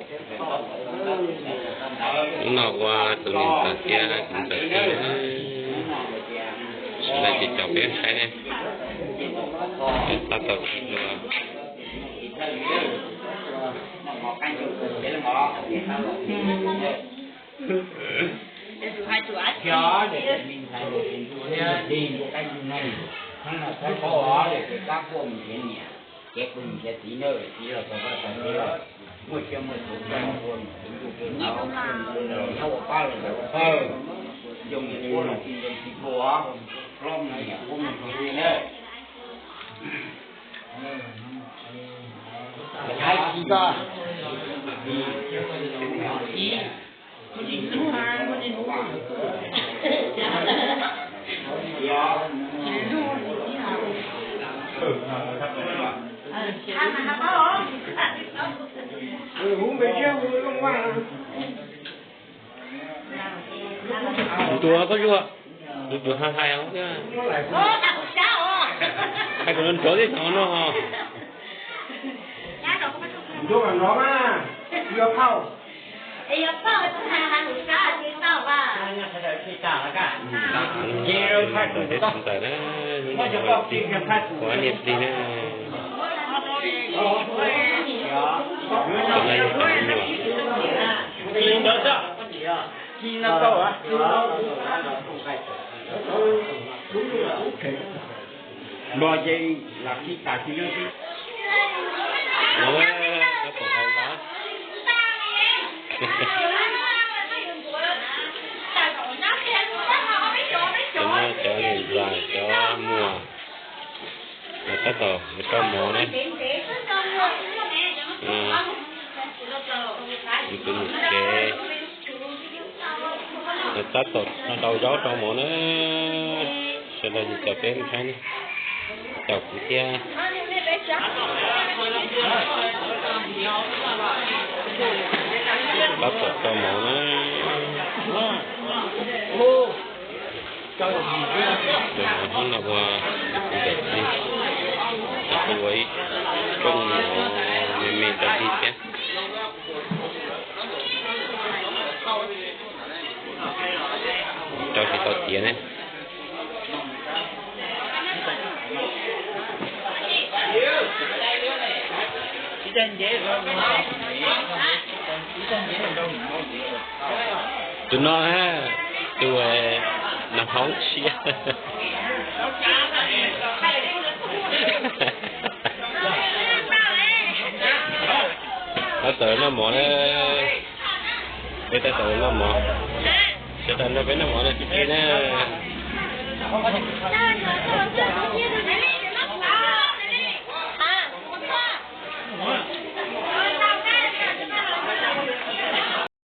Hnub no ua tus niam ntxawm thiab tus ntxawm tij, sawv daws ces caum peb saib ne, tab tom dua. Tus koj yuav, tus tus hais hais thiab, hais kom nrov nrov thiab no. Ntxawm na, ua niam plig na. Tus no yog tus muam. Los ces lam khi tas tsis nyob xwb. Tab tom hau ntawd. Cov no cov niam ntxawm cov muam, tab tom rau mov na. Tus niam tsev tab tom rau zaub rau mov na. Sawv daws ces caum peb mus saib ne, caum kuv thiab. Tab tom rau mov na. Tus no hnub no ua tus ntxawm tij, ua ib rooj mov me me rau tij thiab. Rau tsis tau tiav ne. Tus no, tus noj hauv siab. Tab tom noj mov na. Peb tab tom noj mov. Sawv daws nrog peb noj mov na tsis plig na.